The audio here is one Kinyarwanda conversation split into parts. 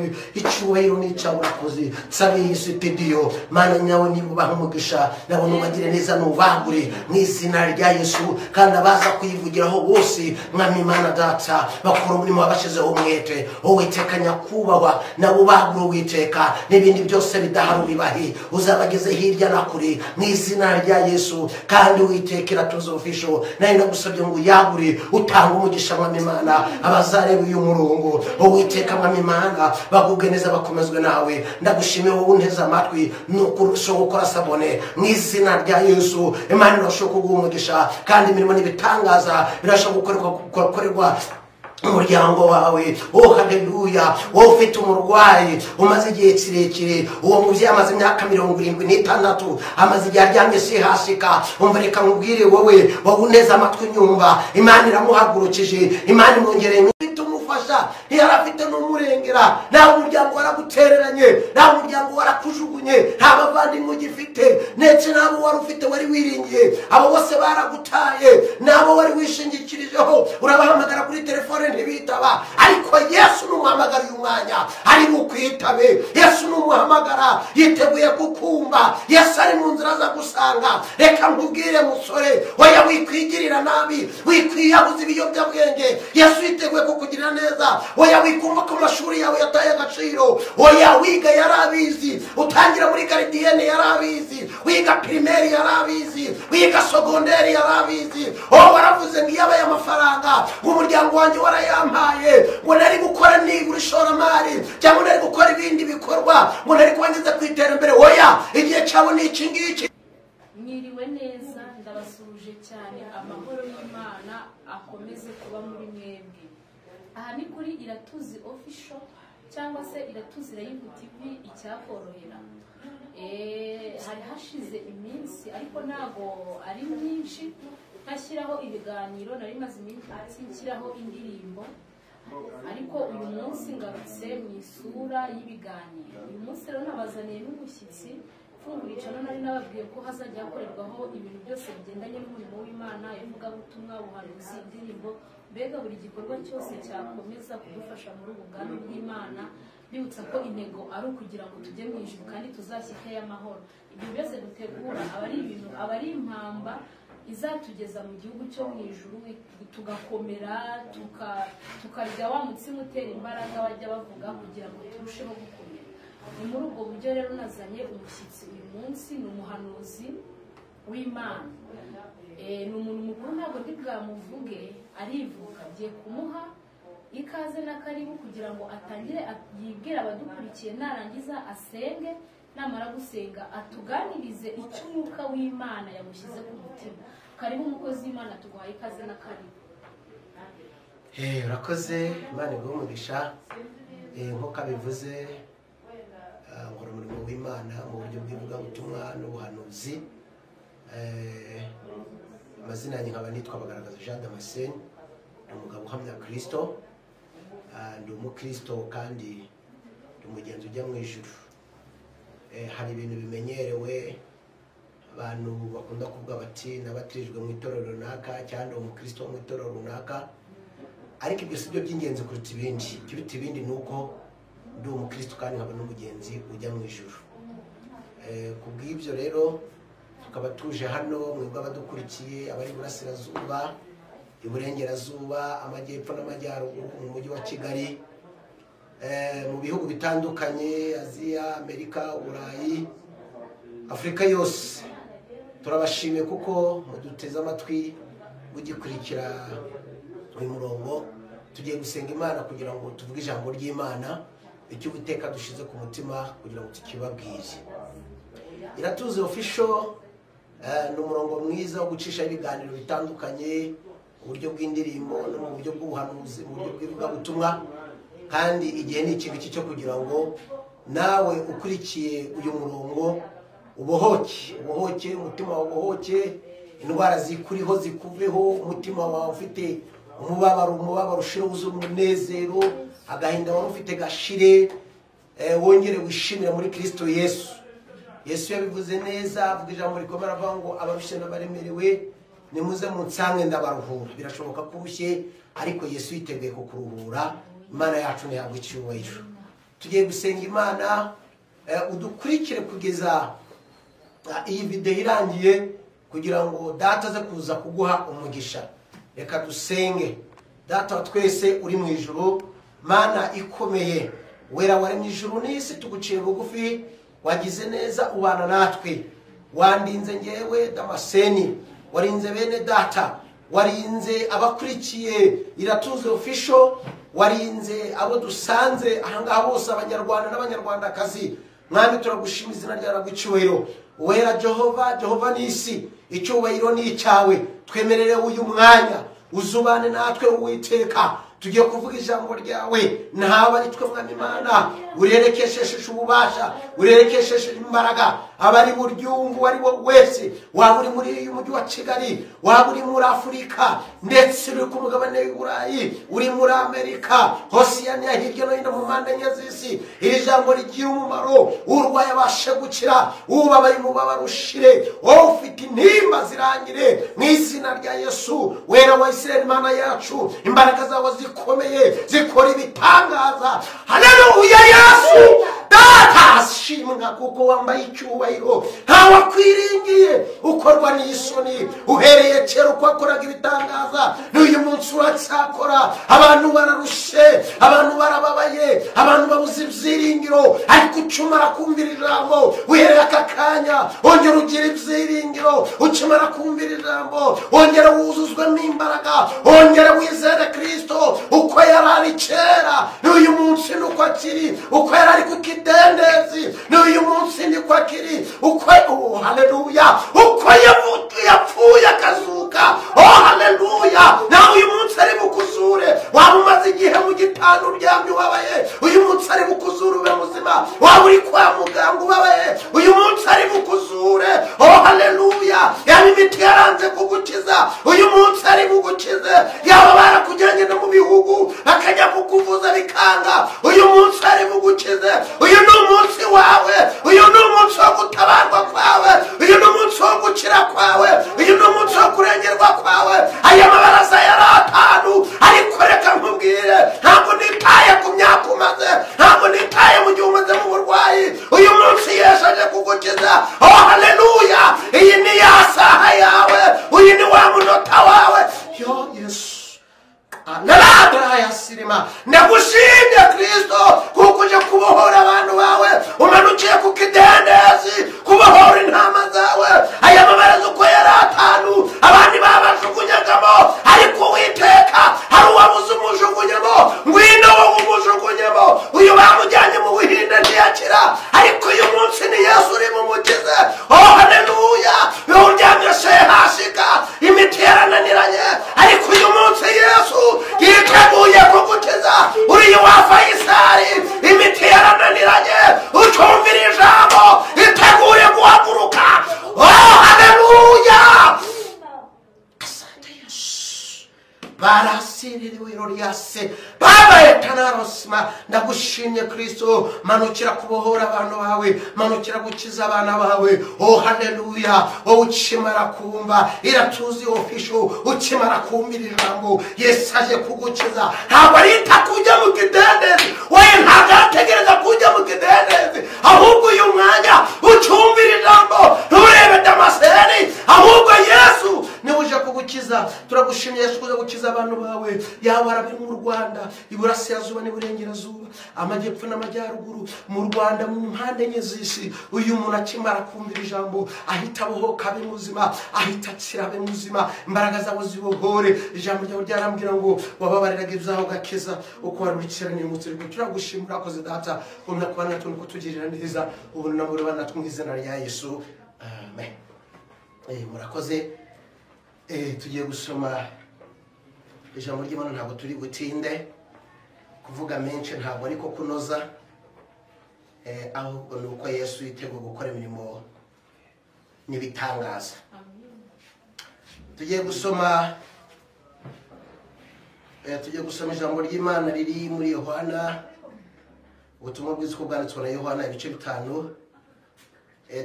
Nyawe, icyubahiro n'icyawe urakoze. Nsabe studio Mana nyawe, niba ubaha umugisha nabo nubagire neza, nubagure mu izina rya Yesu, kandi abaza kuyivugiraho bose Mwami Mana Data bakora umurimo wabashizeho umwete. Uwiteka nyakubahwa, nabo bagura Uwiteka, n'ibindi byose bidahari ubibahe, uzabageze hirya na kure mu izina rya Yesu. Kandi Uwiteka Iratuzi Official, nawe ndagusabye ngo uyagure, utange umugisha Mwami Mana, abazareba uyu murongo Uwiteka Mwami Mana bagubwe neza, bakomezwe nawe. Ndagushimiye wowe unteze amatwi, nuko urushaho gukora sabone mu izina rya Yesu. Imana irashobora kuguha umugisha, kandi imirimo n'ibitangaza birashobora gukorerwa umuryango wawe. Oh haleluya! Wowe ufite umurwayi umaze igihe kirekire, uwo mubyeyi amaze imyaka 76, amaze igihe aryamye sihasika. Umva, reka nkubwire wowe uneze amatwi nyumva, Imana iramuhagurukije, Imana imwongereye umufasha, ntiyari afite n'umurengera. Nta muryango waragutereranye, nta muryango warakujugunye, nta bavandimwe ugifite, ndetse n'abo wari ufite wari wiringiye, abo bose baragutaye, n'abo wari wishingikirijeho urabahamagara kuri telefone ntibitaba. Ariko Yesu numuhamagara uyu mwanya ari bukwitabe. Yesu numuhamagara yiteguye kukumva. Yesu ari mu nzira aza gusanga. Reka nkubwire musore, oya wikwigirira nabi, wikwiyabuza ibiyobyabwenge. Yesu yiteguye kukugirira neza. Oya wikumva ko amashuri yawe yataye agaciro. Oya wiga yarabizi, utangira muri garidiyene yarabizi, wiga primaire yarabizi, wiga secondaire yarabizi. Oh waravuze ngo iyabaye amafaranga umuryango wanjye warayampaye, ngo nari gukora nibura ishoramari cyangwa nari gukora ibindi bikorwa, ngo nari kuba ngeze ku iterambere. Oya igihe cyawe ni iki ngiki. Mwiriwe neza, ndabasuhuje cyane, amahoro y'Imana akomeze kuba muri mwebwe. Aha ni kuri Iratuzi Official cyangwa se Iratuzi Live TV icyakorohera. Hari hashize iminsi ariko ntago ari myinshi ntashyiraho ibiganiro, nari maze iminsi nshyiraho indirimbo, ariko uyu munsi ngarutse mu isura y'ibiganiro. Uyu munsi rero nabazaniye n'umushyitsi mfungura icano, nari nababwiye ko hazajya hakorerwaho ibintu byose bigendanye n'umurimo w'Imana, ivugabutumwa, ubuhanuzi, indirimbo, mbega buri gikorwa cyose cyakomeza kudufasha muri ubu bwami bw'Imana. Bibutsa ko intego ari ukugira ngo tujye mu ijuru kandi tuzashyikeyo amahoro. Ibyo byose dutegura aba ari ibintu, aba ari impamba izatugeza mu gihugu cyo mu ijuru, tugakomera, tukarya wa mutsima utera imbaraga bajya bavuga, kugira ngo turusheho gukomera. Ni muri ubwo buryo rero nazanye umushyitsi uyu munsi, ni umuhanuzi w'Imana. Ni umuntu mukuru, ntabwo ndi bwamuvuge, arivuga. Ngiye kumuha ikaze na karibu kugira ngo atangire yibwire abadukurikiye, narangiza asenge, namara gusenga atuganirize icyo umwuka w'Imana yamushyize ku mutima. Karibu umukozi w'Imana, tuguhaye ikaze na karibu. Urakoze, Imana iguhe umugisha. Nk'uko abivuze, nkora umurimo w'Imana mu buryo bw'ivugabutumwa n'ubuhanuzi. Amazina yanjye nkaba nitwa Bagaragaza Jean Damascene, ni umugabo uhamya Kristo, ndi umukristo kandi ndi umugenzi ujya mu ijuru. Hari ibintu bimenyerewe abantu bakunda kuvuga bati nabatirijwe mu itorero runaka cyangwa umukristo mu itorero runaka, ariko ibyo si byo by'ingenzi kuruta ibindi. Ikiruta ibindi ni uko ndi umukristo kandi nkaba n'umugenzi ujya mu ijuru. Ku bw'ibyo rero tukaba tuje hano mwebwe abadukurikiye, abari iburasirazuba, iburengerazuba, amajyepfo n'amajyaruguru, mu mujyi wa Kigali, mu bihugu bitandukanye, Aziya, Amerika, Uburayi, Afurika yose. Turabashimiye kuko muduteze amatwi mugikurikira uyu murongo. Tugiye gusenga Imana kugira ngo tuvuge ijambo ry'Imana, icyo Uwiteka dushize ku mutima kugira ngo tukibabwire. Iratuzi Official ni umurongo mwiza wo gucisha ibiganiro bitandukanye, uburyo bw'indirimbo no mu buryo bw'ubuhanuzi, mu buryo bw'ivugabutumwa. Kandi igihe ni iki ngiki cyo kugira ngo nawe ukurikiye uyu murongo ubohoke, ubohoke umutima wawe, ubohoke indwara zikuriho zikuveho, umutima wawe ufite umubabaro, umubabaro ushire wuzuye umunezero, agahinda wawe ufite gashire, wongere wishimire muri Kristo Yesu. Yesu yabivuze neza, avuga ijambo rikomera avuga ngo abarushye n'abaremerewe nimuze munsange ndabaruhura. Birashoboka ko urushye, ariko Yesu yiteguye kukuruhura. Imana yacu ntihabwa icyubahiro. Tugiye gusenga Imana, udukurikire kugeza iyi video irangiye kugira ngo data aze kuza kuguha umugisha. Reka dusenge. Data wa twese uri mu ijuru, Mana ikomeye, wera waremye ijuru n'isi, tuguciye bugufi, wagize neza ubana natwe, wandinze ngewe Damascene, warinze bene data, warinze abakurikiye Iratuze Official, warinze abo dusanze ahangaha bose, abanyarwanda n'abanyarwandakazi. Mwami turagushima, izina ryawe icyubahiro. Wera Jehova, Jehova n'isi, icyubahiro ni icyawe. Twemerere uyu mwanya uzubane natwe Uwiteka. Tugiye kuvuga ijambo ryawe, ntawe ari twe Mwami Imana, urerekesheje ububasha, urerekesheje imbaraga, abari buryumvu ari wo wese, waba uri muri uyu mujyi wa Kigali, waba uri muri Afurika, ndetse uri ku mugabane w'Uburayi, uri muri Amerika, Hosiyaniya, hirya no hino mu mpande enye z'isi, iri jambo rigira umumaro, urwaye abashe gukira, ubabaye umubabaro ushire, wowe ufite intimba zirangire, mu izina rya Yesu. Wera wa Isirayeli, Imana yacu, imbaraga zawe zikomeye zikora ibitangaza. Haleluya Yesu data, shimwa kuko wambaye icyubahiro, ntawakwiringiye ukorwa n'isoni. Uhereye kera uko wakoraga ibitangaza, n'uyu munsi uracyakora. Abantu bararushe, abantu barababaye, abantu babuze ibyiringiro, ariko ukimara kumvira ijambo uhereye aka kanya wongera ugira ibyiringiro. Ukimara kumvira ijambo wongera wuzuzwemo imbaraga, wongera wizere Kristo uko yari ari kera n'uyu munsi nuko akiri, uko yari ari ku kidendezi n'uyu munsi niko akiri, uko oh haleluya, uko yapfuye akazuka, oh haleluya, nawe uyu munsi ari bukuzure. Waba umaze igihe mu gitanda uryamye ubabaye, uyu munsi ari bukuzure ube muzima. Waba uri kwa muganga ubabaye, uyu munsi ari bukuzure. Oh haleluya, yaba imiti yaranze kugukiza, uyu munsi ari bugukize. Yaba barakujyanye no mu bihugu bakajya kukuvuza bikanga, uyu munsi ari bugukize. Uyu ni umunsi wawe, uyu ni umunsi wo gutabarwa kwawe, uyu ni umunsi wo gukira kwawe, uyu ni umunsi wo kurengerwa kwawe. Aya mabaraza yari atanu, ariko reka nkubwire, ntabwo nitaye ku myaka umaze, ntabwo nitaye mu gihe umaze mu burwayi, uyu munsi Yesu aje kugukiza. Oh haleluya, iyi ni ya saha yawe, uyu ni wa munota wawe. Yo Yesu ndagushimye Kristo kuko uje kubohora abantu bawe, umanukiye ku kidendezi kubohora intama zawe. Aya mabaraza uko yari atanu, abandi babajugunyagamo, ariko Uwiteka hari uwabuze umujugunyamo, ngwino wowe umujugunyamo. Uyu bamujyanye mu Buhinde ntiyakira, ariko uyu munsi ni Yesu uri bumukize. Oh haleluya, uryamye shehashika, imiti yarananiranye, ariko uyu munsi Yesu yiteguye kugukiza. Uriya wa Fayisali, imiti yarananiranye, ucyumvira ijambo, iteguye guhaguruka. Oh haleluya, asante Yesu. Barasiririwe roriyase babaye tanarosima. Ndagushimye Kristo, manukira kubohora abantu bawe, manukira gukiza abana bawe. Oh haleluya, wowe ukimara kumva Iratuzi Official, ukimara kumvira ijambo, Yesu aje kugukiza. Ntabwo arita kujya mu kidendezi, wowe ntabwo arategereza kujya mu kidendezi, ahubwo uyu mwanya ucyumvira ijambo, nturebe Damascene, ahubwo Yesu niwe uje kugukiza. Turagushimye Yesu kuza gukiza abantu bawe, yaba ari mu Rwanda, iburasirazuba n'iburengerazuba, amajyepfo n'amajyaruguru, mu Rwanda mu mpande enye z'isi. Uyu muntu akimara kumvira ijambo ahita abohoka abe muzima, ahita akira abe muzima, imbaraga zabo zibohore. Ijambo ryawe ryarambwira ngo wababariraga ibyaha ugakiza uko wari urikiraniye umunsi. Turagushimira, urakoze data, ubona kuba natwe kutugirira neza, ubona na muri bana mu izina rya Yesu, amen. Murakoze. Tugiye gusoma ijambo ry'Imana, ntabwo turi butinde kuvuga menshi, ntabwo ariko kunoza, ahubwo ni uko Yesu yiteguye gukora imirimo n'ibitangaza. Tugiye gusoma ijambo ry'Imana riri muri Yohana, ubutumwa bwiza uko bwanditswe na Yohana, ibice 5.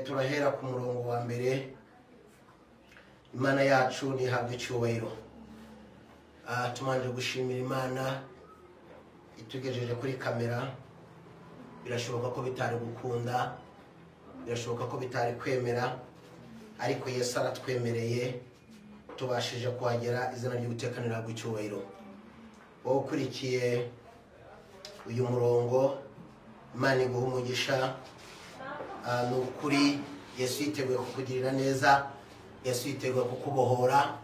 Turahera ku murongo wa mbere. Imana yacu ntihabwe icyubahiro. Tumanje gushimira Imana itugejeje kuri kamera, Birashoboka ko bitari gukunda, birashoboka ko bitari kwemera, ariko Yesu aratwemereye, tubashije kuhagera. Izina ry'Uwiteka nirihabwe icyubahiro. Wowe ukurikiye uyu murongo, Imana iguhe umugisha. Ni ukuri Yesu yiteguye kukugirira neza, Yesu yiteguye kukubohora,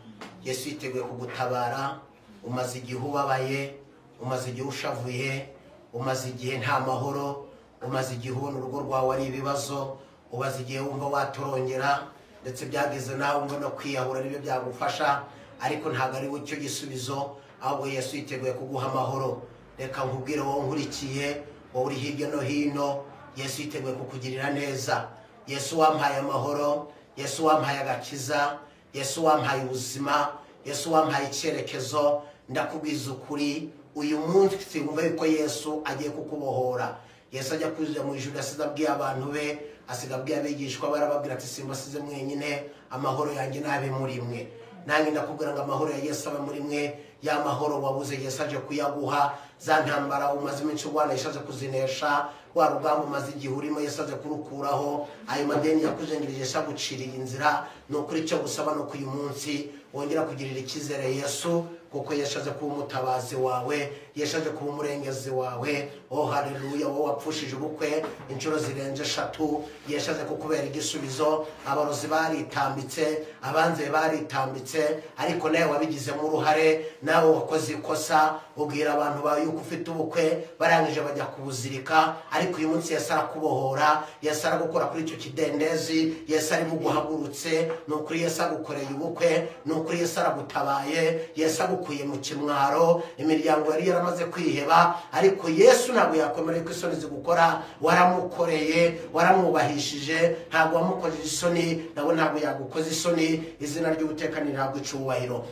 Yesu yiteguye kugutabara. Umaze igihe ubabaye, umaze igihe ushavuye, umaze igihe nta mahoro, umaze igihe ubona urugo rwawe ari ibibazo, umaze igihe wumva watorongera, ndetse byageze nawe wumva no kwiyahura aribyo byagufasha, ariko ntabwo ari cyo gisubizo. Ahubwo Yesu yiteguye kuguha amahoro. Reka nkubwire wowe nkurikiye, wowe uri hirya no hino, Yesu yiteguye kukugirira neza. Yesu wampaye amahoro, Yesu wampaye agakiza, Yesu wampaye ubuzima, Yesu wampaye icyerekezo. Ndakubwiza ukuri, uyu munsi wumva yuko Yesu agiye kukubohora. Yesu ajya kuza mu ijuru asize abwiye abantu be, asiga abwiye abigishwa, barababwira ati simbasize mwenyine, amahoro yanjye nabe muri mwe. Nanjye ndakubwira ngo amahoro ya Yesu abe muri mwe. Ya mahoro wabuze Yesu aje kuyaguha, za ntambara umaze iminsi urwana Yesu aje kuzinesha, wa rugamba umaze igihe urimo Yesu aje kurukuraho, ayo madeni yakuzengereje Yesu aguciriye inzira. Ni ukuri icyo gusaba ni uko uyu munsi wongera kugirira icyizere Yesu, kuko Yesu aje kuba umutabazi wawe, Yesu aje kuba umurengezi wawe. Oh haleluya! Wowe wapfushije ubukwe inshuro zirenze 3, Yesu aje kukubera igisubizo. Abarozi baritambitse, abanze baritambitse, ariko nawe wabigizemo uruhare, nawe wakoze ikosa, ubwira abantu bawe yuko ufite ubukwe, barangije bajya kubuzirika. Ariko uyu munsi Yesu arakubohora, Yesu aragukora kuri icyo kidendezi, Yesu ari buguhagurutse. Ni ukuri Yesu agukoreye ubukwe, ni ukuri Yesu aragutabaye, Yesu agukuye mu kimwaro. Imiryango yari yaramaze kwiheba, ariko Yesu ntabwo yakwemera ko isoni zigukora. Waramukoreye, waramwubahishije, ntabwo wamukojeje isoni, nawe ntabwo yagukoza isoni. Izina ry'Uwiteka nirihabwe icyubahiro.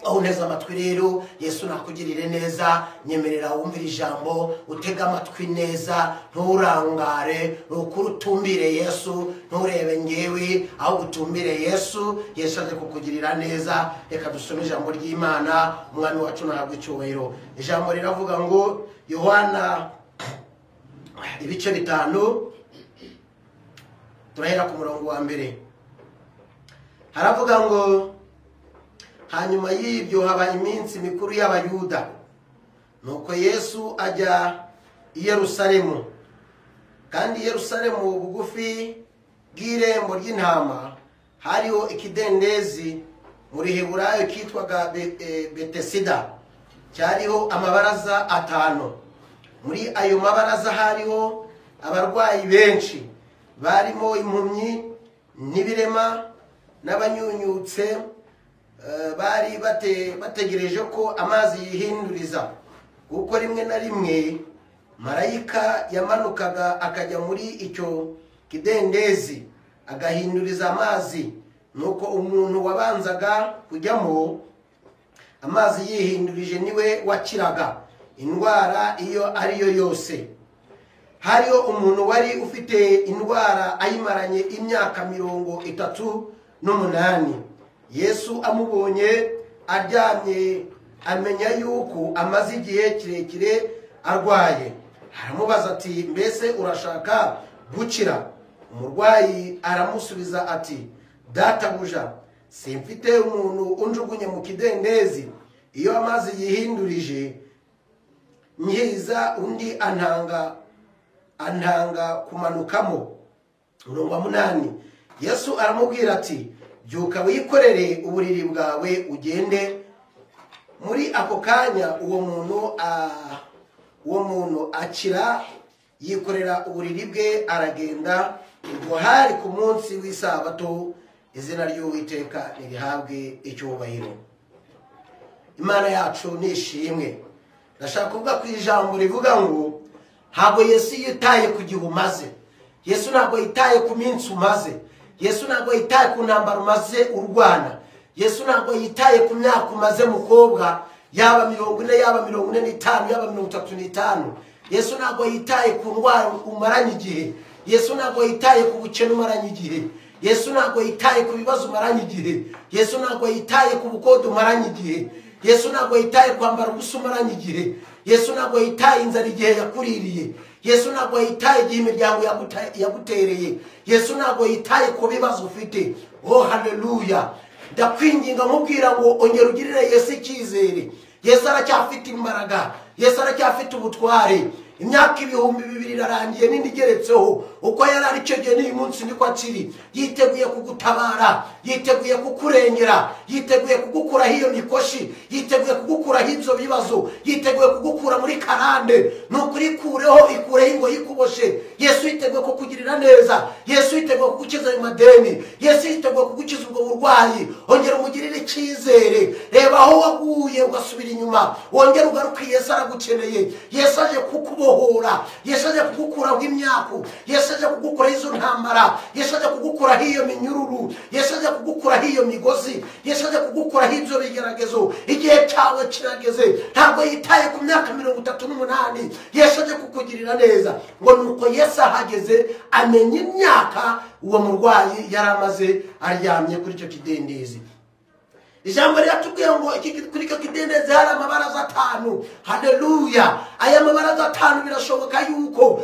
Aho uneze amatwi rero, Yesu nakugirire neza. Nyemerera wumvire ijambo, utege amatwi neza, nturangare. Ni ukuri utumbire Yesu, nturebe ngewe, ahubwo utumbire Yesu. Yesu aje kukugirira neza. Reka dusome ijambo ry'Imana, umwami wacu nahabwe icyubahiro. Ijambo riravuga ngo Yohana ibice 5, turahera ku murongo wa 1. Haravuga ngo hanyuma y'ibyo haba iminsi mikuru y'Abayuda, nuko Yesu ajya i Yerusalemu. Kandi Yerusalemu bugufi bw'irembo ry'intama hariho ikidendezi muri Heburayo kitwaga Betesida, cyariho amabaraza 5. Muri ayo mabaraza hariho abarwayi benshi, barimo impumyi n'ibirema n'abanyunyutse, bari bategereje ko amazi yihinduriza. Kuko rimwe na rimwe marayika yamanukaga akajya muri icyo kidendezi agahinduriza amazi. Nuko umuntu wabanzaga kujyamo amazi yihindurije niwe wakiraga indwara iyo ariyo yose. Hariho umuntu wari ufite indwara ayimaranye imyaka 38. Yesu amubonye aryamye amenya yuko amaze igihe kirekire arwaye. Aramubaza ati mbese urashaka gukira? Umurwayi aramusubiza ati databuja, simfite umuntu unjugunye mu kidendezi, iyo amazi yihindurije nkiza undi antanga kumanukamo. Umurongo wa 8, Yesu aramubwira ati byuka wikorere uburiri bwawe ugende. Muri ako kanya uwo muntu akira, yikorera uburiri bwe aragenda. Ubwo hari ku munsi w'isabato. Izina ry'Uwiteka nirihabwe icyubahiro. Imana yacu nishimwe. Ndashaka kuvuga ku ijambo rivuga ngo ntabwo Yesu yitaye ku gihe umaze, Yesu ntabwo yitaye ku minsi umaze, Yesu ntabwo yitaye ku ntambara umaze urwana, Yesu ntabwo yitaye ku myaka umaze mukobwa, yaba 40, yaba 45, yaba 35. Yesu ntabwo yitaye ku ndwara umaranye igihe, Yesu ntabwo yitaye ku bukene umaranye igihe, Yesu ntabwo yitaye ku bibazo umaranye igihe, Yesu ntabwo yitaye ku bukode umaranye igihe, Yesu ntabwo yitaye kwambara ubusa umaranye igihe, Yesu ntabwo yitaye inzara igihe yakuririye, Yesu ntabwo yitaye igihe imiryango yagutereye. Yesu ntabwo yitaye ku bibazo ufite. Oh haleluya. Ndakwinginga nkubwira ngo ongera ugirire Yesu icyizere. Yesu aracyafite imbaraga, Yesu aracyafite ubutware. Imyaka 2000 irarangiye n'indi igeretseho. Uko yari ari icyo gihe n'uyu munsi niko akiri. Yiteguye kugutabara, yiteguye kukurengera, yiteguye kugukuraho iyo mikoshi, yiteguye kugukuraho ibyo bibazo, yiteguye kugukura muri karande. Ni ukuri ikureho, ikureho ingoyi ikuboshe. Yesu yiteguye kukugirira neza, Yesu yiteguye kugukiza ayo madeni, Yesu yiteguye kugukiza ubwo burwayi. Ongera umugirire icyizere. Reba aho waguye ugasubira inyuma, wongere ugaruke. Yesu aragukeneye. Yesu aje kukubohora, Yesu aje kugukuraho imyaku, Yesu aje kugukuraho izo ntambara, Yesu aje kugukuraho iyo minyururu, Yesu aje kugukuraho iyo migozi, Yesu aje kugukuraho ibyo bigeragezo. Igihe cyawe kirageze. Ntabwo yitaye ku myaka 38. Yesu aje kukugirira neza. Ngo nuko Yesu ahageze amenya imyaka uwo murwayi yari amaze aryamye kuri icyo kidendezi. Ijambo riratubwiye ngo kuri icyo kidendezi hari amabaraza 5. Haleluya. Aya mabaraza 5 birashoboka yuko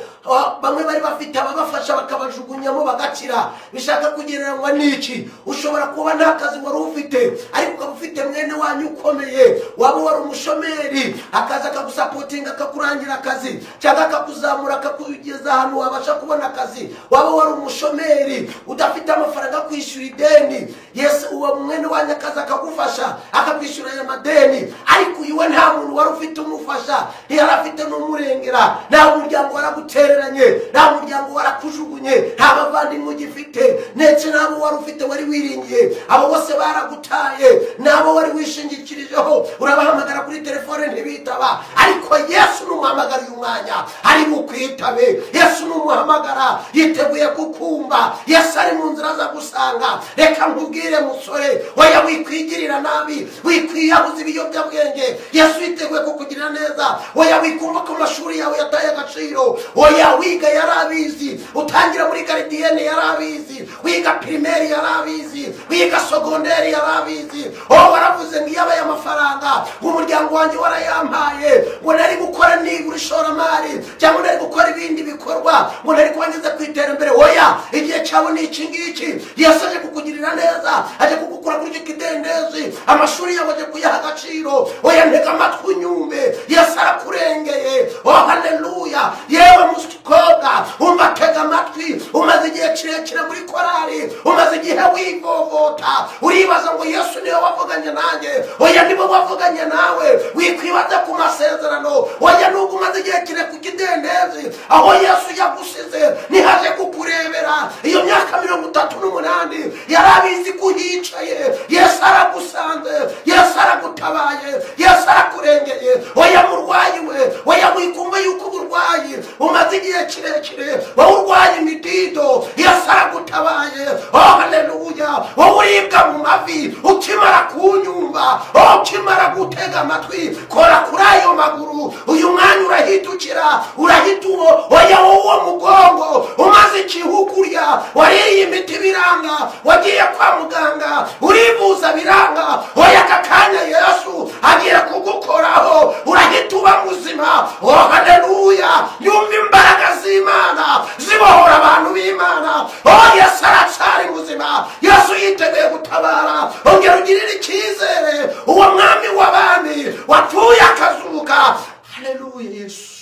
bamwe bari bafite ababafasha bakabajugunyamo bagakira. Bishaka kugereranywa n'iki? Ushobora kuba nta kazi wari ufite, ariko ukaba ufite mwene wanyu ukomeye, waba wari umushomeri, akaza akagusapotinga akakurangira akazi, cyangwa akakuzamura akakugeza ahantu wabasha kubona akazi. Waba wari umushomeri udafite amafaranga yo kwishyura ideni, Yesu uwo mwene wanyu akaza akagufasha akakwishyura aya madeni. Ariko uyu we nta muntu wari ufite umufasha, ntiyari afite n'umurengera, nta muryango waragutereranye, nta muryango warakujugunye, nta bavandimwe ugifite, ndetse n'abo wari ufite wari wiringiye, abo bose baragutaye, n'abo wari wishingikirijeho urabahamagara kuri telefone ntibitaba. Ariko Yesu numuhamagara uyu mwanya ari bukwitabe. Yesu numuhamagara yiteguye kukumva. Yesu ari mu nzira aza gusanga. Reka nkubwire musore, oya wikwigirira nabi, wikwiyabuza ibiyobyabwenge. Yesu yiteguye kukugirira neza. Oya wikumva ko amashuri yawe yataye agaciro. Oya wiga yarabizi, utangira muri garidiyene yarabizi, wiga primaire yarabizi, wiga secondaire yarabizi. Oh waravuze ngo iyo abaye amafaranga umuryango wanjye warayampaye, ngo nari gukora nibura ishoramari, cyangwa nari gukora ibindi bikorwa, ngo nari kuba ngeze ku iterambere. Oya igihe cyawe ni iki ngiki. Yesu aje kukugirira neza, aje kugukura kuri icyo kidendezi, amashuri yawe aje kuyaha agaciro. Oya ntega amatwi unyumve, Yesu arakurengeye. Oh haleluya. Yewe mukobwa umva, tega amatwi. Umaze igihe kirekire muri korari, umaze igihe wivovota, uribaza ngo Yesu niwe wavuganye nanjye. Oya niwe wavuganye nawe. Wikwibaza ku masezerano. Oya nubwo umaze igihe kirekire ku kidendezi, aho Yesu yagusize ntihaje kukurebera. Iyo myaka 38 yarabizi ko uhicaye. Yesu aragusanze, Yesu aragutabaye, Yesu arakurengeye. Oya murwayi we, oya wikumva yuko uburwayi umaze igihe kirekire, wowe urwaye imidido, Yesu aragutabaye. Oh haleluya. Wowe uribwa mu mavi ukimara kunyumva, ukimara gutega amatwi, kora kuri ayo maguru. Uyu mwanya urahindukira, urahita uwo. Oya wowe mugongo umaze ikihukurya, wariye imiti biranga, wagiye kwa muganga urivuza biranga. Oya aka kanya Yesu agiye kugukoraho, urahita uba muzima. Oh haleluya. Yumva imbaraga z'Imana zibohora abantu b'Imana. Oh Yesu aracyari muzima, Yesu yiteguye gutabara. Ongera ugirire icyizere uwo mwami w'abami wapfuye akazuka. Haleluya. Yesu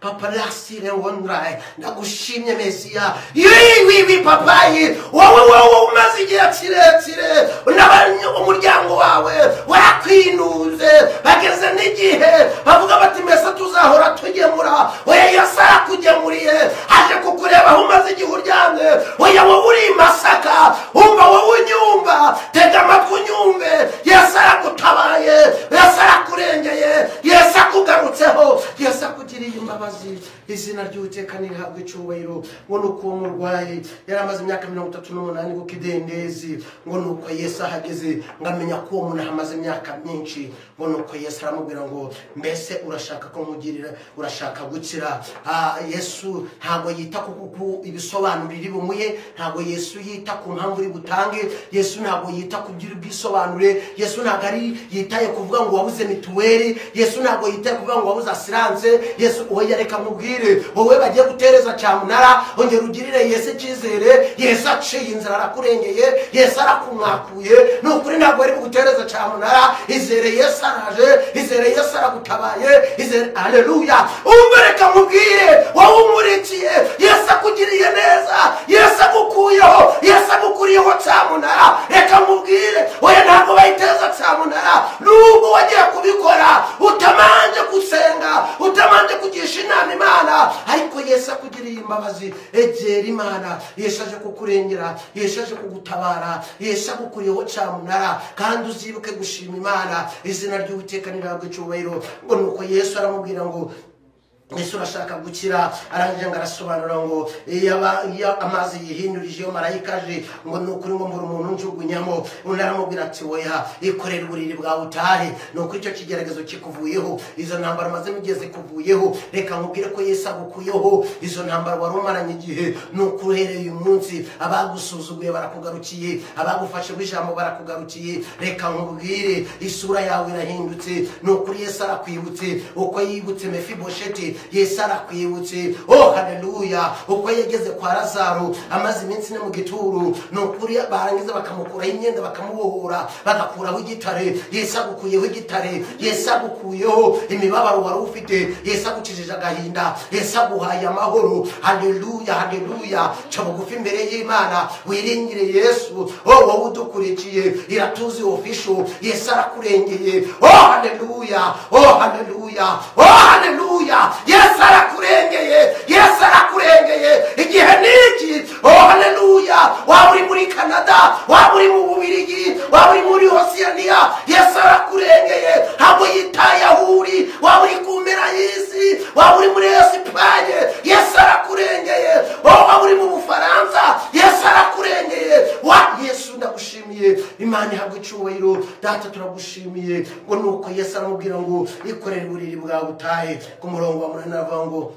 Papa lasire wondrai, ndagushimye Mesiya. Yiwi papayi, wowe wowe umaze igihe kirekire umuryango wawe warakwinuze, bageze n'igihe bavuga bati mbese tuzahora tugemura. Oya Yesu arakugemuriye, aje kukureba aho umaze igihe uryamye. Oya wowe uri i Masaka, umva wowe unyumva, tega amatwi unyumve. Yesu aragutabaye, Yesu arakurengeye, Yesu akugarutseho, Yesu akugiriye imbabazi. Izina ry'Uwiteka nirihabwe icyubahiro. icyubahiro. Ngo nuko uwo murwayi yari amaze imyaka 38 ku kidendezi. Ngo nuko Yesu ahageze ngo amenya ko uwo muntu ahamaze imyaka myinshi. Ngo nuko Yesu aramubwira ngo mbese urashaka ko nkugirira, urashaka gukira? Yesu ntabwo yita ku ibisobanuro iri bumuhe, ntabwo Yesu yita ku mpamvu uri butange, Yesu ntabwo yita ku byo uri bwisobanure, Yesu ntabwo ari yitaye kuvuga ngo wabuze mituweli, Yesu ntabwo yitaye kuvuga ngo wabuze asiranse. Yesu oya, reka mubwire wowe bagiye gutereza cyamunara, ongera ugirire Yesu icyizere. Yesu aciye inzira, arakurengeye, Yesu arakumwakuye. Ni ukuri ntabwo ari bugutereza cyamunara. Izere Yesu araje, izere Yesu aragutabaye, izere. Haleluya. Umva, reka mubwire wowe umurikiye, Yesu akugiriye neza, Yesu agukuyeho, Yesu agukuriyeho cyamunara. Reka mubwire oya, ntabwo bayiteza cyamunara. Nubwo wagiye kubikora utamanje gusenga, utamanje kugisha inama Imana, ariko Yesu akugiriye imbabazi. Egera Imana, Yesu aje kukurengera, Yesu aje kugutabara, Yesu agukuriyeho cyamunara. Kandi uzibuke gushima Imana. Izina ry'Uwiteka nirihabwe icyubahiro. Ngo nuko Yesu aramubwira ngo Yesu urashaka gukira? Arangije ngo arasobanura ngo iyo amazi yihindurije iyo marayika aje, ngo ni ukuri ngo mbura umuntu njugunyamo. Undi aramubwira ati oya, ikorera uburiri bwawe utahe. Ni ukuri icyo kigeragezo kikuvuyeho, izo ntambara umazemo igihe zikuvuyeho. Reka nkubwire ko Yesu agukuyeho izo ntambara wari umaranye igihe. Ni ukuri uhereye uyu munsi abagusuzuguye barakugarukiye, abagufashe ijambo barakugarukiye. Reka nkubwire isura yawe irahindutse. Ni ukuri Yesu arakwibutse uko yibutse Mefibosheti, Yesu arakwibutse. Oh haleluya. Uko yageze kwa Lazaro amaze iminsi ine mu gituro, ni ukuri barangiza bakamukuraho imyenda, bakamubohora, bagakuraho igitare. Yesu agukuyeho igitare, Yesu agukuyeho imibabaro wari ufite, Yesu agukijije agahinda, Yesu aguhaye amahoro. Haleluya, haleluya. Ca bugufi imbere y'Imana, wiringire Yesu. Oh wowe udukurikiye Iratuzi Official, Yesu arakurengeye. Oh haleluya, oh haleluya, oh haleluya. Yesu arakurengeye, Yesu arakurengeye. Igihe niki. Oh haleluya. Waba uri muri Canada, waba uri mu Bubiligi, waba uri muri Oceania, Yesu arakurengeye. Ntabwo yitaye aho uri, waba uri ku mpera y'isi, waba uri muri Espagne, Yesu arakurengeye. Oh waba uri mu Bufaransa, Yesu arakurengeye. Wa Yesu ndagushimiye. Imana ihabwe icyubahiro. Data turagushimiye. Ngo nuko Yesu aramubwira ngo ikorere uburiri bwawe utahe. Ku murongo wa 8 aravuga ngo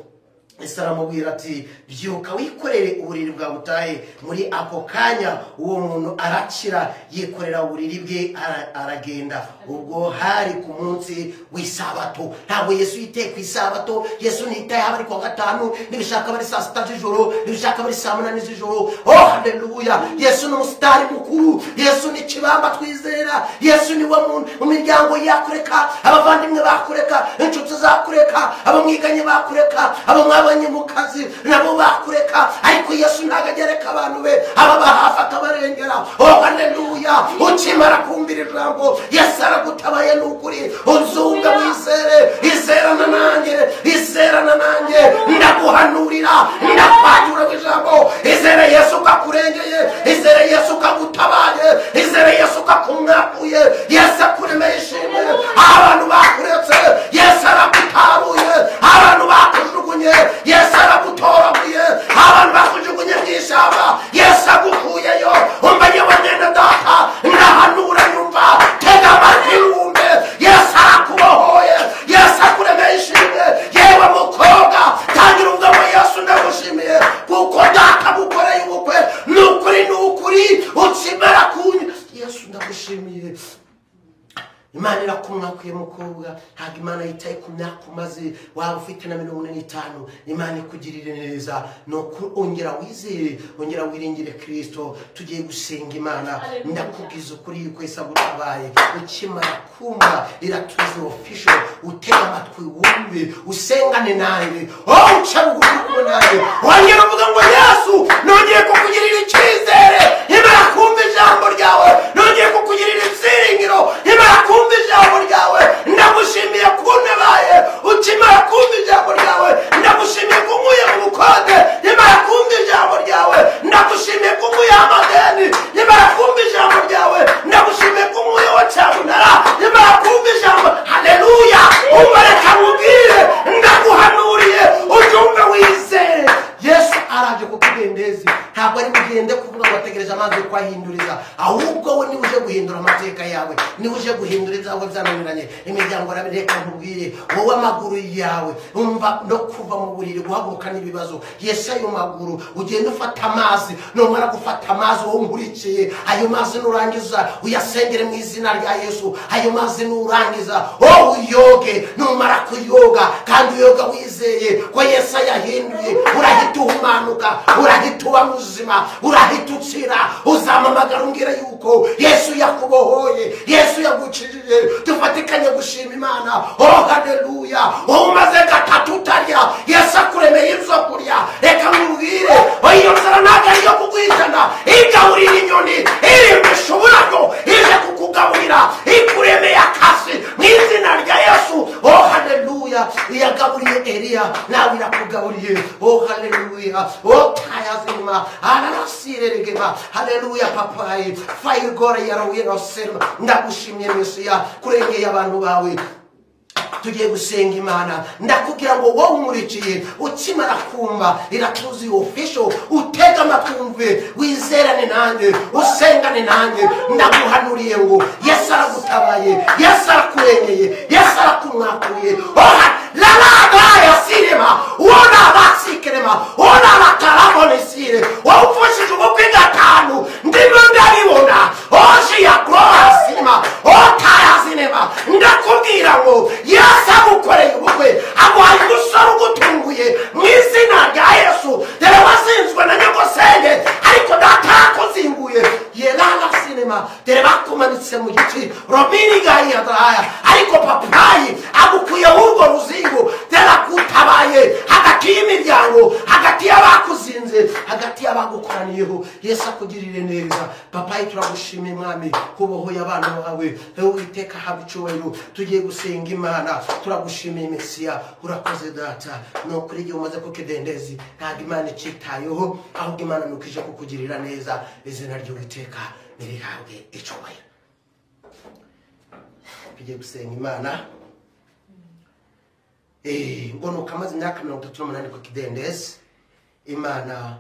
Yesu aramubwira ati byuka wikorere uburiri bwawe utahe. Muri ako kanya uwo muntu arakira, yikorera uburiri bwe aragenda. Ubwo hari ku munsi w'isabato. Ntabwo Yesu yiteye ku isabato. Yesu ntitaye haba ari kuwa gatanu, nibishaka bari saa 6 z'ijoro, nibishaka bari saa 8 z'ijoro. Oh haleluya. Yesu ni umusitari mukuru, Yesu ni kibamba twizera, Yesu ni wa muntu mu miryango yakureka, abavandimwe bakureka, inshuti zakureka, abamwiganye bakureka, abamwabanye mu kazi nabo bakureka, ariko Yesu ntabwo agereka abantu be, ababa hafi akabarengera. Oh haleluya. Ukimara kumvira ijambo, Yesu aragutabaye. Ni ukuri uzumve wizere, izerana nanjye, izerana nanjye, ndaguhanurira, ndakwagura ijambo. Izere Yesu kakurengeye, izere Yesu kagutabaye, izere Yesu kakumwakuye. Yesu akuremeye ishimwe. Abantu bakuretse, Yesu aragutaruye. Abantu bakujugunye, Yesu aragutoraguye. Abantu bakujugunye mu ishyamba, Yesu agukuyeyo. Umva yewe mwene data, ndahanura nyumva, tega amatwi wumve. Yesu arakubohoye, Yesu akuremeye ishimwe. Yewe mukobwa, tangira uvuga ngo Yesu ndagushimiye kuko data agukoreye ubukwe. Ni ukuri, ni ukuri ukimara kunywa. Yesu ndagushimiye. Imana irakumwakuye mukobwa. Ntabwo Imana yitaye ku myaka umaze, waba ufite na 45, Imana ikugirire neza. Nuko ongera wizere, ongera wiringire Kristo. Tugiye gusenga Imana. Ndakubwiza ukuri yuko Yesu agutabaye. Ukimara kumva Iratuzi Official, utega amatwi wumve, usengane nanjye. Oh uca bugufi kumwe nanjye, wongera uvuga ngo Yesu nongeye kukugirira icyizere, nkimara kumva ijambo ryawe, nongeye kukugirira ibyiringiro, nkimara kumva ijambo ryawe, ndagushimiye kuntabaye. Ukimara kumva ijambo ryawe, ndagushimiye kunkuye mu bukode. Nkimara kumva ijambo ryawe, ndagushimiye kunkuye amadeni. Nkimara kumva ijambo ryawe, ndagushimiye kunkuyeho cyamunara. Nkimara kumva ijambo, haleluya. Umva reka nkubwire, ndaguhanuriye, ubyumve wizere. Yesu amazi kwahinduriza, ahubwo we niwe uje guhindura amateka yawe, niwe uje guhindura ibyawe byananiranye. Imiryango reka nkubwire, wowe amaguru yawe umva no kuva mu buriri guhaguruka n'ibibazo. Yesu ayo maguru ugenda ufata amazi, numara gufata amazi wowe nkurikiye, ayo mazi nurangiza uyasengere mu izina rya Yesu. Ayo mazi nurangiza wowe uyoge, numara kuyoga kandi uyoga wizeye ko Yesu yahinduye, urahita uhumanuka, urahita uba muzima, urahita ukira. Uzamamagara umbwira yuko Yesu yakubohoye, Yesu yagukijije. Dufatikanye gushima Imana. Oh haleluya! Wowe umaze gatatu utarya, Yesu akuremeye ibyo kurya. Reka nkubwire, iyo nzara ntabwo ari iyo kuguhitana, igaburira inyoni, irimbisha uburabyo, ije kukugaburira, ikuremeye akazi mu izina rya Yesu. Oh haleluya! Iyagaburiye Eliya, nawe irakugaburiye. Oh haleluya! Oh tayazima ararasireregema. Haleluya papayi fayigore yarawirosema. Ndagushimye Mesiya kurengeye abantu bawe. Tugiye gusenga Imana. Ndakubwira ngo wowe umurikiye ukimara kumva Iratuzi Official, utega amatwi, wizerane nanjye, usengane nanjye. Ndaguhanuriye ngo Yesu aragutabaye, Yesu arakurengeye, Yesu arakumwakuye. Oh lalagaya sirema wona batsikerema wona batarabone sire wawufashije ubukwe gatanu ndimo ndabibona oshi ya glorasima otayazinema. Ndakubwira ngo Yesu agukoreye ubukwe, aguhaye umusore ugutunguye mu izina rya Yesu. Dore wazinzwe na nyogosenge, ariko data yakuzinguye. Yerala sinema, dore bakumanitse mu giti romini gayadaya, ariko papayi agukuye urwo ruzingo. Dore akutabaye hagati y'imiryango, hagati y'abakuzinze, hagati y'abagukoraniyeho. Yesu akugirire neza papayi. Turagushimiye Mwami kubohoye abana bawe, Uwiteka haba icyubahiro. Tugiye gusenga Imana. Turagushimiye Mesiya, urakoze data. No kuri igihe umaze ku kidendezi ntabwo Imana icitayeho, ahubwo Imana nuko ije kukugirira neza. Izina ry'Uwiteka nirihabwe icyubahiro. Tugiye gusenga Imana. Ngo nuko amaze imyaka 38 ku kidendezi, Imana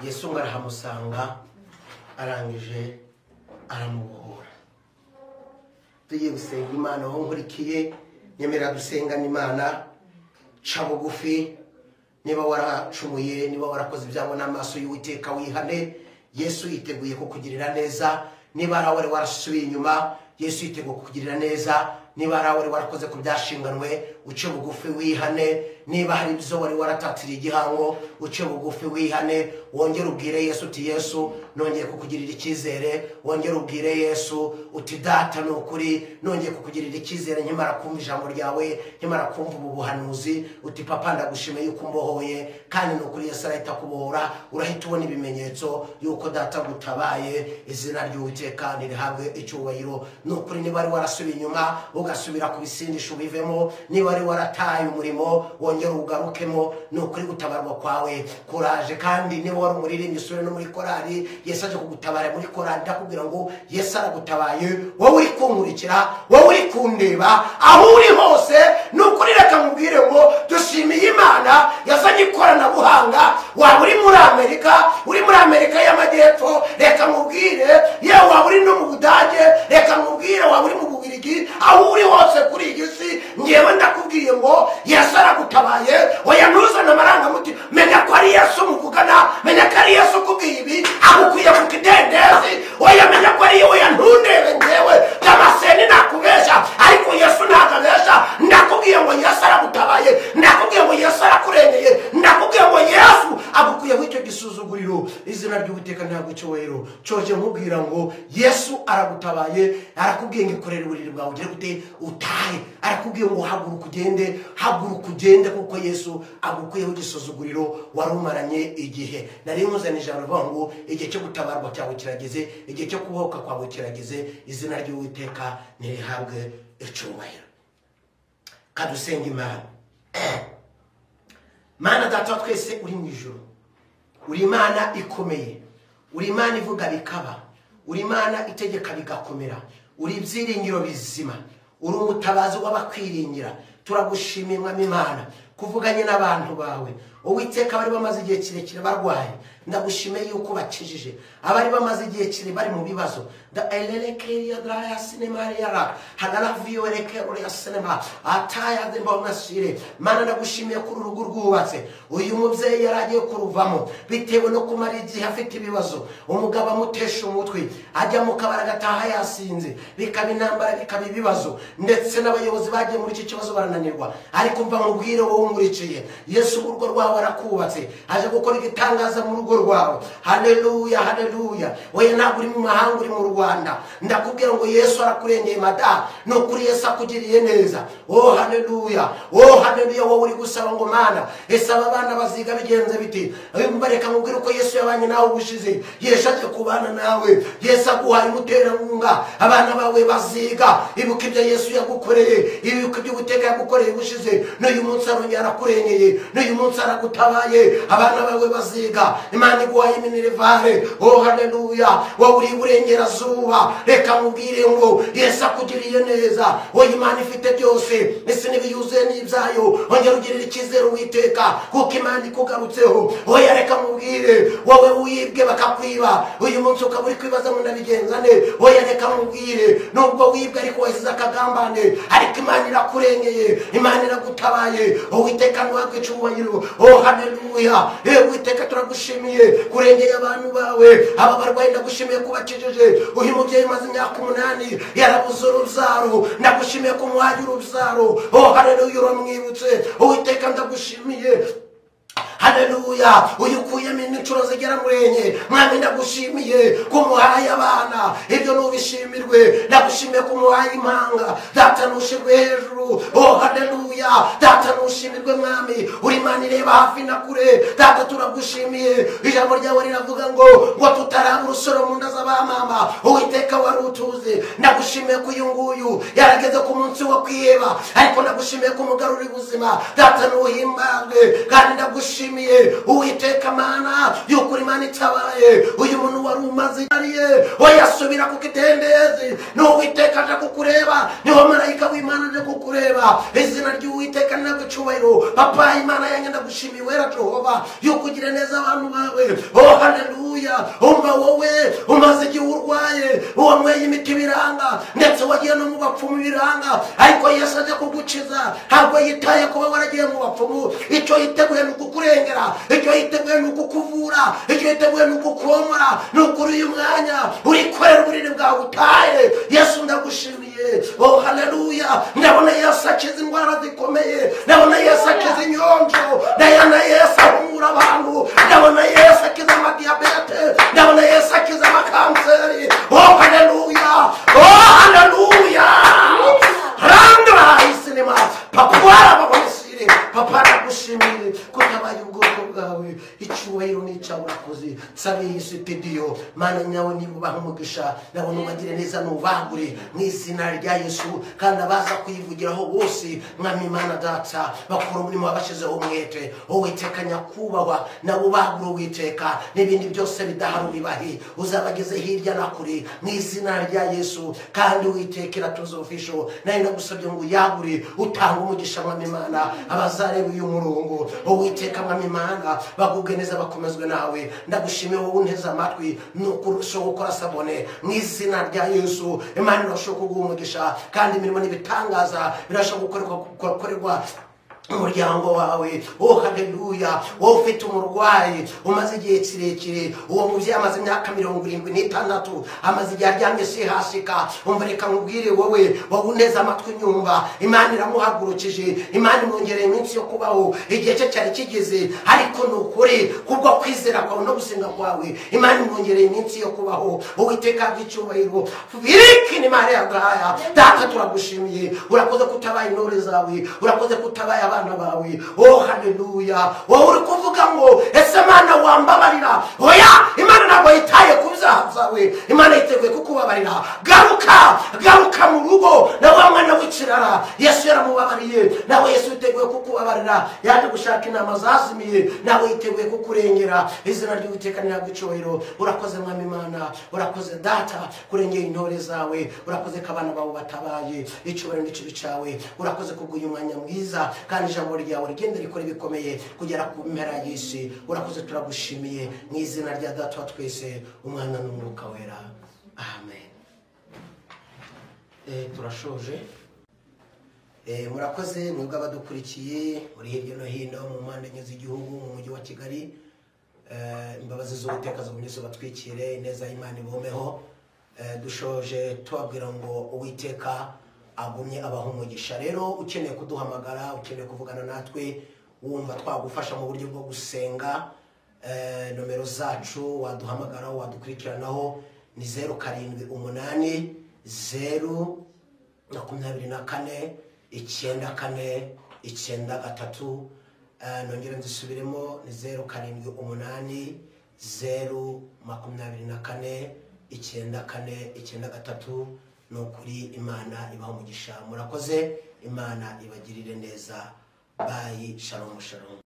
Yesu ngo arahamusanga, arangije aramubohora. Tugiye gusenga Imana. Aho nkurikiye nyemera dusengana Imana. Ca bugufi, niba waracumuye, niba warakoze ibyago n'amaso y'Uwiteka wihane. Yesu yiteguye kukugirira neza. Niba ari wari warasubiye inyuma, Yesu yiteguye kukugirira neza. Niba ari wari warakoze ku byashinganwe, uce bugufi wihane. Niba hari ibyo wari waratatiriye igihango, uce bugufi wihane. Wongere ubwire Yesu uti Yesu nongeye kukugirira icyizere. Wongere ubwire Yesu uti data ni ukuri nongeye kukugirira icyizere nkimara kumva ijambo ryawe, nkimara kumva ubu buhanuzi. Uti papa ndagushimiye yuko umbohoye, kandi ni ukuri Yesu arahita kubohora. Urahita ubona ibimenyetso yuko data gutabaye. Izina ry'Uwiteka nirihabwe icyubahiro. Ni ukuri niba wari warasubiye inyuma ugasubira ku bisindisho ubivemo, niba wari warataye umurimo wongere ugarukemo. Ni ukuri gutabarwa kwawe kuraje. Kandi niba wari umuririmbyi usubire no muri korali, Yesu aje kugutabara muri korali. Ndakubwira ngo Yesu aragutabaye. Wowe uri kunkurikira, wowe uri kundeba, aho uri hose, ni ukuri reka nkubwire ngo dushimiye Imana yazanye ikoranabuhanga. Waba uri muri Amerika, uri muri Amerika y'Amajyepfo, reka nkubwire, yewe waba uri no mu Budage, reka nkubwire, waba uri mu Bubiligi, aho uri hose kuri iyi si, ngewe ndakubwiye ngo Yesu aragutabaye. Oya ntuzane amarangamutima, menya ko ari Yesu muvugana, menya ko ari Yesu ukubwiye ibi, agukwiye ku kidendezi. Oya menya ko ari oya ntundebe ngewe Damascene nakubesha, ariko Yesu ntabwo abesha. Ndakubwiye ngo Yesu aragutabaye, ndakubwiye ngo Yesu arakurengeye, ndakubwiye ngo Yesu agukuyeho icyo gisuzuguriro. Izina ry'Uwiteka ntabwo icyubahiro. Cyoje nkubwira ngo Yesu aragutabaye, arakubwiye ngo ikorere uburiri bwawe ugere gute utahe. Arakubwiye ngo haguruka ugende, haguruka ugende, kuko Yesu agukuyeho igisuzuguriro wari umaranye igihe. Nari nkuzanye ijambo rivuga ngo igihe cyo gutabarwa cyawe kirageze, igihe cyo kubohoka kwawe kirageze. Izina ry'Uwiteka nirihabwe icyubahiro. Kadusenga Imana. Mana data wa twese uri mu ijuru, uri Imana ikomeye, uri Imana ivuga bikaba, uri Imana itegeka bigakomera, uri ibyiringiro bizima, uri umutabazi w'abakwiringira. Turagushimiye Mwami Imana kuvuganye n'abantu bawe. Uwiteka bari bamaze igihe kirekire barwaye, ndagushimiye yuko bakijije abari bamaze igihe kirekire bari mu bibazo. Da elelekeria draya sinema yara hanaravio elekero ya sinema ataya dembonasire. Mana ndagushimiye kuri urugo rwubatse. Uyu mubyeyi yaragiye kuruvamo bitewe no kumara igihe afite ibibazo, umugabo amutesha umutwe, ajya mu kabari agataha yasinze, bikaba intambara, bikaba ibibazo, ndetse n'abayobozi bagiye muri iki kibazo barananirwa. Ariko mva mubwire wowe umuriciye, Yesu urugo rwawe arakubatse, aje gukora igitangaza mu rugo rwawe. Haleluya, haleluya. Oya ntabwo uri mu mahanga, uri mu Rwanda. Ndakubwira ngo Yesu arakurengeye mada, nukuri Yesu akugiriye neza. Oh haleluya, oh haleluya. Wowe uri gusaba ngo Mana ese aba bana baziga bigenze biti? Mbareka mubwire uko Yesu yabanye nawe ubushize. Yesu aje kubana nawe, Yesu aguhaye umuterankunga, abana bawe baziga. Ibuka ibyo Yesu yagukoreye, ibuka ibyo Uwiteka yagukoreye ubushize. N'uyu munsi arongera arakurengeye, n'uyu munsi aragutabaye, abana bawe baziga. Imana iguhaye iminirevare. Oh haleluya. Wowe uri iburengerazuba, reka mubwire ngo Yesu akugiriye neza. Wowe Imana ifite byose, ese n'ibiyuzuye n'ibyayo. Ongera ugirire icyizere Uwiteka kuko Imana ikugarutseho. Oya reka mubwire wowe wibwe bakakwiba, uyu munsi ukaba uri kwibaza ngo ndabigenza nte? Oya reka mubwire nubwo wibwe ariko wasize akagambane, ariko Imana irakurengeye, Imana iragutabaye. Uwiteka ntiwakwica icyubahiro. Oh haleluya. Uwiteka turagushimiye kurengeye abantu bawe, aba barwayi ndagushimiye kubakijije. Uyu mubyeyi umaze imyaka 8 yarabuze urubyaro, ndagushimiye kumuhaye urubyaro. Oh haleluya, uramwibutse. Uwiteka ndagushimiye. Haleluya. Uyu ukuyemo inshuro zigera muri 4, mwami ndagushimiye kumuhaye abana, ibyo nubishimirwe. Ndagushimiye kumuhaye impanga, data nushirwe hejuru. Oh haleluya, data nushimirwe mwami, uri Imana ireba hafi na kure. Data turagushimiye. Ijambo ryawe riravuga ngo tutaraba urusoro mu nda z'abamama, Uwiteka wari utuzi. Ndagushimiye ko uyu nguyu yarageze ku munsi wo kwiheba, ariko ndagushimiye kumugarura ubuzima. Data nuhimbazwe, kandi ndagushimiye Uwiteka Mana yuko Imana itabaye uyu muntu wari umaze ariye, oya subira ku kidendezi. N'Uwiteka aje kukureba, niho marayika w'Imana aje kukureba. Izina ry'Uwiteka ninagucyubahiro. Papa Imana yanjye ndagushimiye wera Jehova yuko ugira neza abantu bawe. Oh haleluya. Umva wowe umaze igihe urwaye, wanyweye imiti biranga, ndetse wagiye no mu bapfumu biranga, ariko Yesu aje kugukiza. Ntabwo yitaye kuba waragiye mu bapfumu, icyo yiteguye ni ukukurengera, icyo yiteguye ni ukukuvura, icyo yiteguye ni ukukomora. Ni ukuri uyu mwanya urikorera uburiri bwawe utaye. Yesu ndagushimiye. Oh haleluya. Ndabona Yesu akiza indwara zikomeye, ndabona Yesu akiza inyonjo, ndabona Yesu ahumura abantu, ndabona Yesu akiza amadiyabete, ndabona Yesu akiza amakanseri. Oh haleluya, oh haleluya. Randra isinema papa babonesire. Papa ndagushimiye kutabaye ubwoko bwawe, icyubahiro n'icyawe urakoze. Nsabe Yesu Dio Mana nyawe niba ubaha umugisha, ndabona ubagire neza n'ubagure mu izina rya Yesu. Kandi abaza kuyivugiraho bose mwami Imana data bakora umurimo wabashyizeho umwete. Uwiteka nyakubahwa nawe ubagure Uwiteka, n'ibindi byose bidahari ubibahe, uzabageze hirya na kure mu izina rya Yesu. Kandi Uwiteka Iratuzi Official nawe ndagusabye ngo uyagure utange umugisha mwami Imana abazareba uyu murongo. Uwiteka mwami Imana bagubwe neza bakomezwe nawe. Ndagushimiye wowe unteze amatwi, nuko urushaho gukora sabone mu izina rya Yesu. Imana irashobora kuguha umugisha, kandi imirimo n'ibitangaza birashobora gukorerwa umuryango wawe. Oh haleluya. Wowe ufite umurwayi umaze igihe kirekire, uwo mubyeyi amaze imyaka 76, amaze igihe aryamye sihasika. Umva reka nkubwire wowe uneze amatwi nyumva, Imana iramuhagurukije, Imana imwongereye iminsi yo kubaho. Igihe cye cyari kigeze, ariko ni ukuri kubwo kwizera kwawe no gusenga kwawe Imana imwongereye iminsi yo kubaho. Uwiteka bw'icyubahiro birikini Maria Gaya. Data turagushimiye, urakoze kutabaye intore zawe, urakoze kutabaye abana bawe. Oh haleluya. Wowe uri kuvuga ngo ese Mana wambabarira? Oya, Imana ntabwo yitaye ku byaha byawe, Imana yiteguye kukubabarira. Garuka, garuka mu rugo na wa mwana Kirara Yesu yaramubabariye, nawe Yesu yiteguye kukubabarira. Yaje gushaka intama zazimiye, nawe yiteguye kukurengera. Izina ry'Uwiteka ntabwo icyubahiro. Urakoze Mwami Imana, urakoze Data kurengera intore zawe, urakoze ko abana bawe batabaye. Icyubahiro n'ikibi cyawe. Urakoze kubw'uyu mwanya mwiza, kandi ijambo ryawe rigenda rikora ibikomeye kugera ku mpera y'isi. Urakoze, turagushimiye mu izina rya Data wa twese, Umwana n'Umwuka Wera, amen. Turashoje. Murakoze mwebwe abadukurikiye muri hirya no hino mu mpande enye z'igihugu, mu mujyi wa Kigali. Imbabazi z'Uwiteka zigumye zibatwikire, ineza y'Imana ibomeho. Dushoje tubabwira ngo Uwiteka agumye abaha umugisha. Rero ukeneye kuduhamagara, ukeneye kuvugana natwe, wumva twagufasha mu buryo bwo gusenga, nomero zacu waduhamagara, wadukurikiranaho ni 078 0 24 94 93. Nongere nzisubiremo ni 078 0 24 94 93. Ni ukuri Imana ibaha umugisha. Murakoze, Imana ibagirire neza. Bayi, shalom shalom.